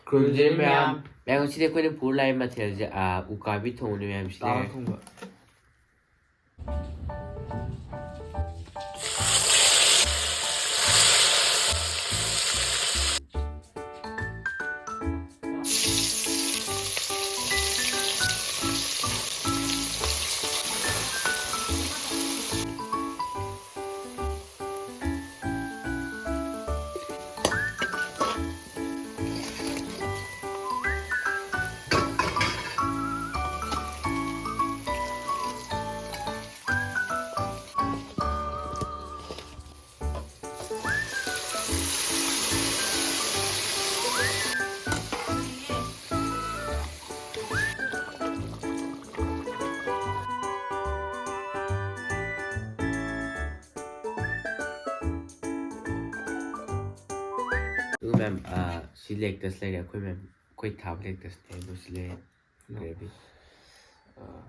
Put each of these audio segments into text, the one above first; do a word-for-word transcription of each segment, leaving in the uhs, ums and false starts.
ꯈꯨꯔꯨꯝꯖꯔꯤ ꯃꯌꯥꯝ꯫ ꯃꯌꯥꯝ, ꯉꯁꯤꯗꯤ ꯑꯩꯈꯣꯏꯅ ꯄꯨꯔ ꯂꯥꯛꯏ ꯃꯊꯦꯜꯁꯦ, ꯑꯥ, ꯎꯀꯥꯕꯤ ꯊꯣꯡꯕꯅꯤ ꯃꯌꯥꯝ꯫ ꯁꯤ ꯇꯥꯎꯔ ꯂꯩꯔꯦ꯫ ꯊꯣꯡꯕ꯫ ꯑꯗꯨꯒ ꯃꯌꯥꯝ, ꯑꯥ, ꯁꯤ ꯂꯦꯛꯇꯁ ꯂꯩꯔꯦ, ꯑꯩꯈꯣꯏ ꯃꯌꯥꯝ, ꯑꯩꯈꯣꯏ ꯊꯥꯕ ꯂꯦꯛꯇꯁꯅꯦ꯫ ꯑꯗꯣ ꯁꯤ ꯂꯩꯔꯦ꯫ ꯒ꯭ꯔꯦꯚꯤ꯫ ꯑꯥ,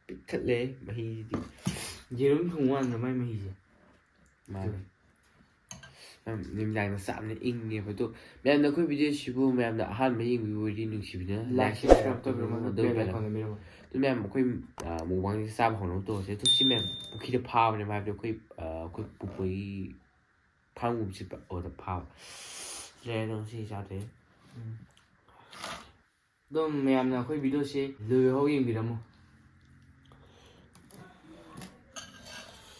ꯄꯤꯛ ꯊꯠꯂꯦ ꯃꯍꯤꯗꯤ꯫ ꯌꯦꯔꯨꯝ ꯊꯣꯡ ꯃꯥꯟꯗ꯭ꯔꯣ ꯃꯥꯏ ꯃꯍꯤꯁꯦ? ꯃꯥꯅꯦ꯫ ꯃꯌꯥꯝ, ꯅꯨꯃꯤꯗꯥꯡꯗ ꯆꯥꯕꯅ ꯏꯪꯉꯦꯕ꯫ ꯑꯗꯣ ꯃꯌꯥꯝꯅ ꯑꯩꯈꯣꯏ ꯚꯤꯗꯤꯑꯣꯁꯤꯕꯨ ꯃꯌꯥꯝꯅ ꯑꯍꯥꯟꯕ ꯌꯦꯡꯕꯤꯕ ꯑꯣꯏꯔꯗꯤ ꯅꯨꯡꯁꯤꯕꯤꯗꯨꯅ like, like, subscribe subscribe ꯇꯧꯕꯤꯔꯝꯃꯣ, ꯇꯧꯕꯤꯔꯝꯃꯣ꯫ ꯑꯗꯨꯒ bell bell icon icon ꯑꯃ ꯃꯤꯔꯝꯃꯣ꯫ ꯑꯗꯨ ꯃꯌꯥꯝ ꯑꯩꯈꯣꯏ, ꯑꯥ, mukbangꯁꯦ ꯆꯥꯕ ꯍꯧꯅꯕ ꯇꯧꯔꯁꯦ꯫ ꯑꯗꯣ ꯁꯤ ꯃꯌꯥꯝ ꯄꯨꯈ꯭ꯔꯤꯗ ꯐꯥꯕꯅꯦꯕ, ꯍꯥꯏꯕꯗꯤ ꯑꯩꯈꯣꯏ, ꯑꯥ, ꯑꯩꯈꯣꯏ ꯄꯨꯄꯨꯒꯤ ꯐꯥꯝꯒꯨꯝꯕ ꯆꯠꯄ ꯑꯗꯨꯗ ꯐꯥꯕ꯫ ꯂꯩꯔꯦ ꯑꯗꯣ ꯉꯁꯤ ꯆꯥꯗꯣꯏ꯫ ꯎꯝ꯫ ꯑꯗꯨꯝ ꯃꯌꯥꯝꯅ ꯑꯩꯈꯣꯏ ꯚꯤꯗꯤꯑꯣꯁꯦ ꯂꯣꯏꯍꯧ ꯌꯦꯡꯕꯤꯔꯝꯃꯣ꯫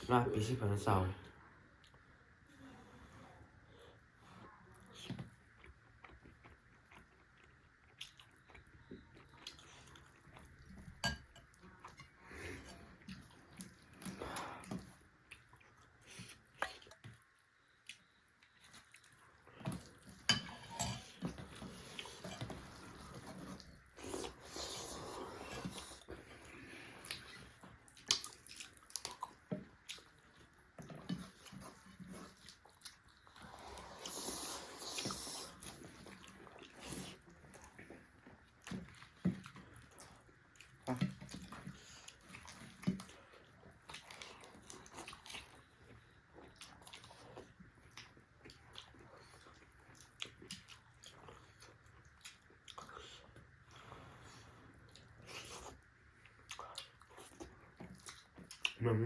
ꯉꯥ pieceꯁꯤ ꯐꯖꯅ ꯆꯥꯎꯋꯦ꯫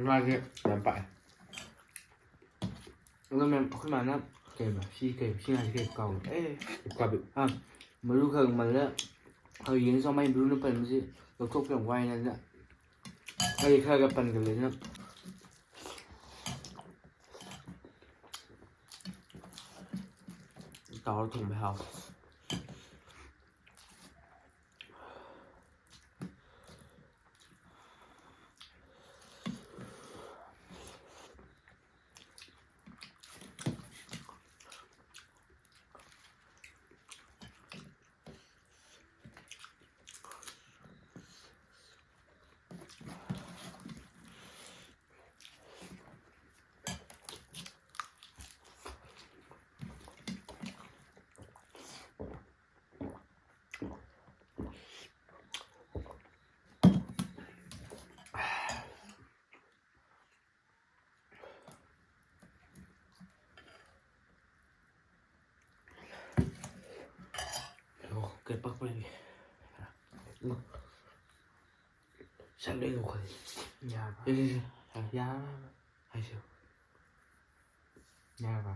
ꯉꯥꯁꯦ ꯌꯥꯝ ꯄꯥꯛꯑꯦ꯫ ꯑꯗꯣ ꯃꯦꯝ, ꯑꯩꯈꯣꯏ ꯃꯥꯅ ꯀꯩꯕ, ꯁꯤ ꯀꯩ, ꯁꯤ ꯉꯥꯁꯤ ꯀꯩ ꯀꯥꯎꯔꯦ꯫ ꯑꯦ, ꯎꯀꯥꯕꯤ꯫ ꯑꯥ, ꯃꯔꯨ ꯈꯔ ꯃꯜꯂ ꯍꯧꯖꯤꯛ ꯌꯦꯡꯉꯁꯤ ꯃꯥꯏ ꯃꯔꯨꯅ ꯄꯟꯕꯁꯤ ꯂꯧꯊꯣꯛꯄ ꯌꯥꯝ ꯋꯥꯏꯅ, ꯑꯗꯨꯅ ꯑꯩ ꯈꯔ ꯈꯔ ꯄꯟꯒꯜꯂꯦ, ꯑꯗꯨꯅ ꯇꯥꯎꯔ ꯊꯣꯡꯕ ꯍꯥꯎꯋꯦ꯫ ꯑꯣ, ꯀꯩ ꯄꯛꯄ꯭ꯔ ꯌꯦꯡꯒꯦ꯫ ꯎꯝ꯫ ꯁꯟ ꯂꯣꯏ ꯂꯧꯈꯠꯂꯦ꯫ ꯌꯥꯔꯕ? ꯁꯦ, ꯁꯦ, ꯁꯦ꯫ ꯌꯥꯔꯕ? ꯍꯥꯏꯁꯦ꯫ ꯌꯥꯔꯕ?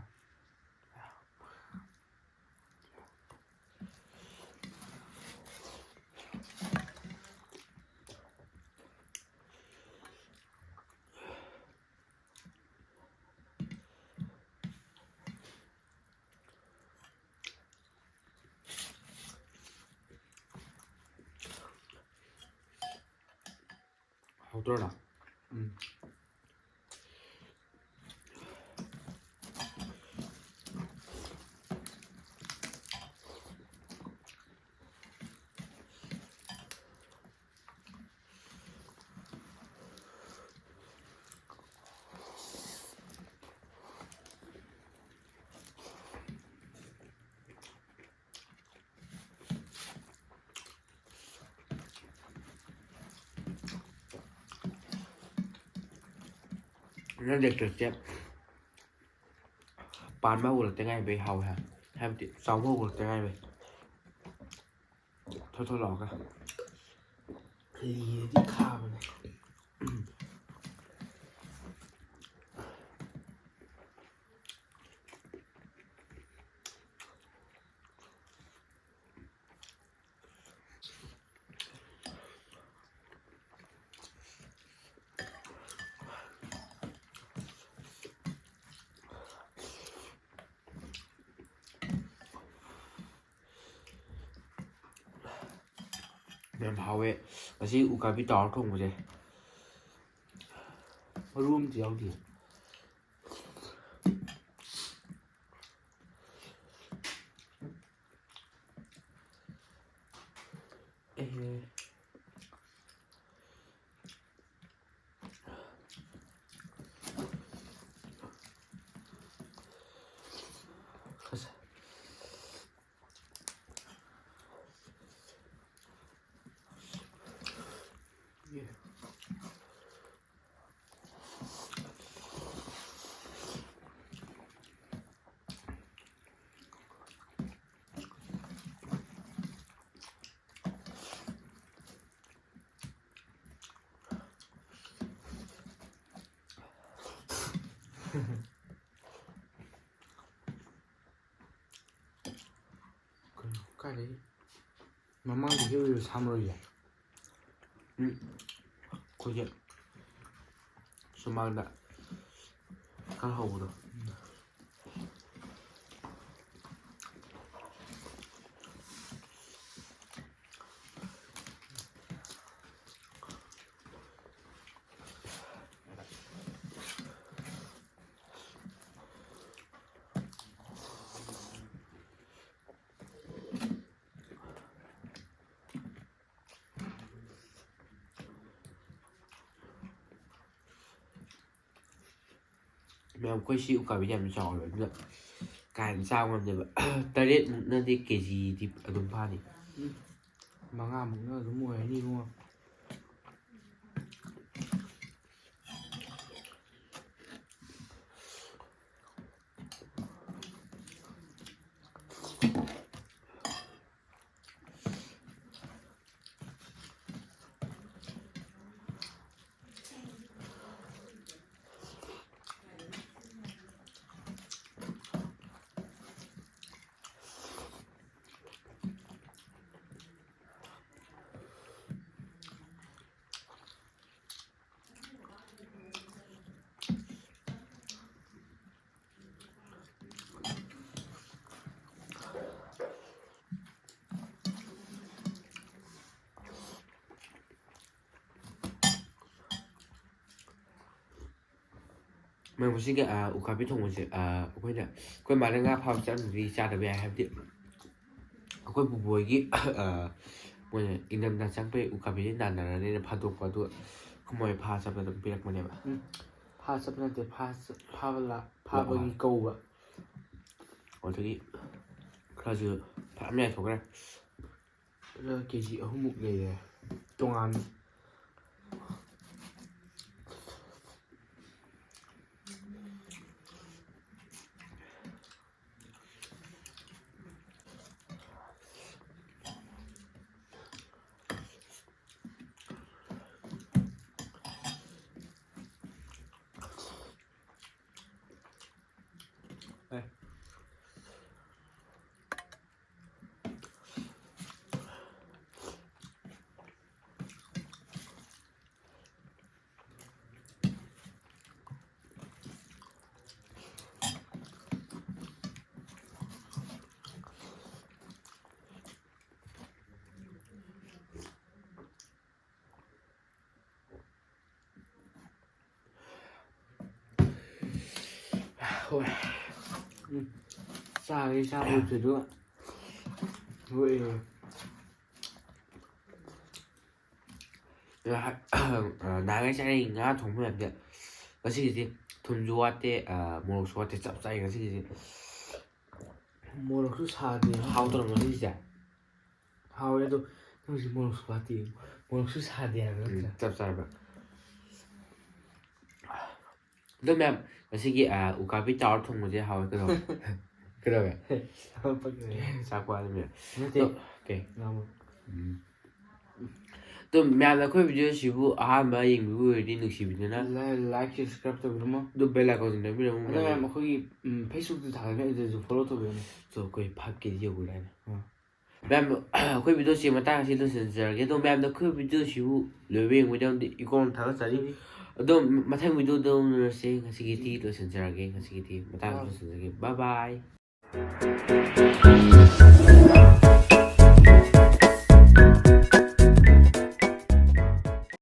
ꯍꯥꯎꯇ꯭ꯔꯣ ꯅꯪ? ꯎꯝ꯫ ꯅꯪ ꯂꯦꯛꯇꯣꯁꯁꯦ ꯄꯥꯟꯕ ꯍꯧꯒꯠꯂꯛꯇ ꯉꯥꯏꯕꯩ ꯍꯥꯎꯋꯦ ꯍꯥꯏ꯫ ꯍꯥꯏꯕꯗꯤ ꯆꯥꯎꯕ ꯍꯧꯒꯠꯂꯛꯇ ꯉꯥꯏꯕꯩ꯫ ꯊꯣꯠ ꯊꯣꯠ ꯂꯥꯎꯔꯒ꯫ ꯂꯤꯔꯗꯤ ꯈꯥꯕꯅꯦ꯫ ꯌꯥꯝ ꯍꯥꯎꯋꯦ꯫ ꯉꯁꯤ ꯎꯀꯥꯕꯤ ꯇꯥꯎꯔ ꯊꯣꯡꯕꯁꯦ꯫ ꯃꯔꯨ ꯑꯝꯇ ꯌꯥꯎꯗꯦ꯫ ꯑꯦ꯫ ꯑꯁ꯫ ꯀꯩꯅꯣ, ꯀꯥꯏꯗꯒꯤ? ꯃꯃꯥꯡꯗꯒꯤ ꯑꯣꯏꯕ ꯁꯥ ꯃꯔꯣꯏꯁꯦ꯫ ꯎꯝ, ꯑꯩꯈꯣꯏꯒꯤ ꯁꯨꯃꯥꯡꯗ ꯈꯔ ꯍꯧꯕꯗꯣ꯫ ꯃꯌꯥꯝ, ꯑꯩꯈꯣꯏ ꯁꯤ ꯎꯀꯥꯕꯤꯗꯤ ꯌꯥꯝ ꯆꯥꯎꯋꯦꯕ, ꯑꯗꯨꯅ ꯀꯥ ꯍꯦꯟꯅ ꯆꯥꯕ ꯉꯝꯗꯦꯕ꯫ ꯇꯔꯦꯠꯃꯨꯛꯅꯗꯤ ꯀꯦꯖꯤꯗꯤ ꯑꯗꯨꯝ ꯐꯥꯅꯤ꯫ ꯎꯝ, ꯃꯉꯥꯃꯨꯛꯅ ꯑꯗꯨꯝ ꯑꯣꯏꯔꯅꯤ, ꯏꯕꯨꯡꯉꯣ꯫ ꯃꯌꯥꯝ, ꯉꯁꯤꯒꯤ, ꯑ, ꯎꯀꯥꯕꯤ ꯊꯣꯡꯕꯁꯦ, ꯑ, ꯑꯩꯈꯣꯏꯅ, ꯑꯩꯈꯣꯏ ꯃꯥꯅ ꯉꯥ ꯐꯥꯕ ꯆꯠꯂꯝꯗꯗꯤ ꯆꯥꯗꯕ ꯌꯥꯏ꯫ ꯍꯥꯏꯕꯗꯤ ꯑꯩꯈꯣꯏ ꯄꯨꯄꯨ ꯍꯣꯏꯒꯤ, ꯑ, ꯃꯣꯏꯅ ꯏꯪꯊꯝꯊꯥ ꯆꯪꯕꯩ ꯎꯀꯥꯕꯤꯁꯦ ꯅꯥꯟꯅꯔꯅꯤꯅ ꯐꯥꯗꯣꯛꯄ, ꯑꯗꯨꯒ ꯑꯩꯈꯣꯏ ꯃꯣꯏ ꯐꯥ ꯆꯠꯄꯗ ꯑꯗꯨꯝ ꯄꯤꯔꯛꯄꯅꯦꯕ꯫ ꯎꯝ꯫ ꯐꯥ ꯆꯠꯄ ꯅꯠꯇꯦ, ꯐꯥ ꯆꯠ-, ꯐꯥꯕ ꯂꯥ-, ꯐꯥꯕꯒꯤ ꯀꯧꯕ꯫ ꯑꯗꯨꯗꯒꯤ ꯈꯔꯁꯨ ꯐꯅꯌꯥꯝ ꯌꯥꯏꯊꯣꯛꯈ꯭ꯔꯦ꯫ ꯑꯗꯨꯒ ꯀꯦ ꯖꯤ ꯑꯍꯨꯝꯃꯨꯛ ꯂꯩꯔꯦ ꯇꯣꯉꯥꯟꯅ꯫ ꯍꯣꯏ꯫ ꯎꯝ꯫ ꯆꯥꯒꯦ ꯆꯥꯕ ꯂꯣꯏꯗ꯭ꯔꯤꯗꯨꯒ꯫ ꯂꯣꯏꯔꯦ꯫ ꯅꯍꯥꯟ-, ꯅꯍꯥꯟꯒꯩ ꯆꯥꯔꯛꯏ ꯉꯥ ꯊꯣꯡꯕ ꯃꯌꯥꯝꯁꯦ ꯉꯁꯤꯒꯤꯗꯤ ꯊꯨꯝꯁꯨ ꯋꯥꯠꯇꯦ, ꯑ, ꯃꯣꯔꯣꯛꯁꯨ ꯋꯥꯠꯇꯦ, ꯆꯞ ꯆꯥꯏ ꯉꯁꯤꯒꯤꯗꯤ꯫ ꯃꯣꯔꯣꯛꯁꯨ ꯁꯥꯗꯦ꯫ ꯍꯥꯎꯇ꯭ꯔꯣ ꯉꯁꯤꯒꯤꯁꯦ? ꯍꯥꯎꯋꯦ, ꯑꯗꯣ ꯅꯪ ꯍꯧꯖꯤꯛ ꯃꯣꯔꯣꯛꯁꯨ ꯋꯥꯠꯇꯦ꯫ ꯃꯣꯔꯣꯛꯁꯨ ꯁꯥꯗꯦ ꯍꯥꯏꯕ ꯎꯝ, ꯅꯠꯇ꯭ꯔꯥ? ꯆꯞ ꯆꯥꯔꯕ꯫ ꯑꯗꯣ ꯃꯌꯥꯝ, ꯉꯁꯤꯒꯤ, ꯑ, ꯎꯀꯥꯕꯤ ꯇꯥꯎꯔ ꯊꯣꯡꯕꯁꯦ ꯍꯥꯎꯋꯦ꯫ ꯀꯩꯗꯧꯔꯦ? ꯀꯩꯗꯧꯔꯦ? ꯄꯛꯇ꯭ꯔꯦ꯫ ꯆꯥꯛ ꯋꯥꯠꯂꯤꯃꯦ꯫ ꯅꯠꯇꯦ꯫ ꯑꯗꯣ, ꯀꯩ? ꯉꯥꯃꯨ꯫ ꯎꯝ꯫ ꯑꯗꯣ ꯃꯌꯥꯝꯅ ꯑꯩꯈꯣꯏ video ꯁꯤꯕꯨ ꯑꯍꯥꯟꯕ ꯌꯦꯡꯕꯤꯕ ꯑꯣꯏꯔꯗꯤ ꯅꯨꯡꯁꯤꯕꯤꯗꯨꯅ ꯂꯥꯏ-, like, subscribe ꯇꯧꯕꯤꯔꯝꯃꯣ꯫ ꯑꯗꯨ bell icon ꯁꯨ ꯅꯝꯕꯤꯔꯝꯃꯣ ꯑꯗꯣ ꯃꯌꯥꯝ꯫ ꯃꯌꯥꯝ ꯑꯩꯈꯣꯏꯒꯤ, ꯎꯝ, Facebook ꯇ ꯊꯥꯒꯠꯂꯦ, ꯑꯗꯨꯗꯁꯨ follow ꯇꯧꯕꯤꯔꯝꯃꯣ꯫ ꯑꯗꯣ ꯑꯩꯈꯣꯏ five K ꯗꯤ ꯌꯧꯈ꯭ꯔꯦ ꯍꯥꯏꯅꯦ꯫ ꯑꯥ꯫ ꯃꯌꯥꯝ, ꯑꯩꯈꯣꯏ video ꯁꯤ ꯃꯇꯥꯡ ꯑꯁꯤ ꯂꯣꯏꯁꯤꯟꯖꯔꯒꯦ꯫ ꯑꯗꯣ ꯃꯌꯥꯝꯅ ꯑꯩꯈꯣꯏ video ꯁꯤꯕꯨ ꯂꯣꯏꯕ ꯌꯦꯡꯕꯒꯤꯗꯃꯛꯇ ꯏꯀꯣꯟ ꯊꯥꯒꯠꯆꯔꯤ꯫ ꯎꯝ꯫ ꯑꯗꯣ ꯃꯊꯪ video ꯗ ꯎꯅꯔꯁꯦ꯫ ꯉꯁꯤꯒꯤꯗꯤ ꯂꯣꯏꯁꯤꯟꯖꯔꯒꯦ꯫ ꯉꯁꯤꯒꯤꯗꯤ ꯃꯇꯥꯡ ꯑꯥ꯫ ꯂꯣꯏꯁꯤꯟꯖꯔꯒꯦ꯫ Bye bye꯫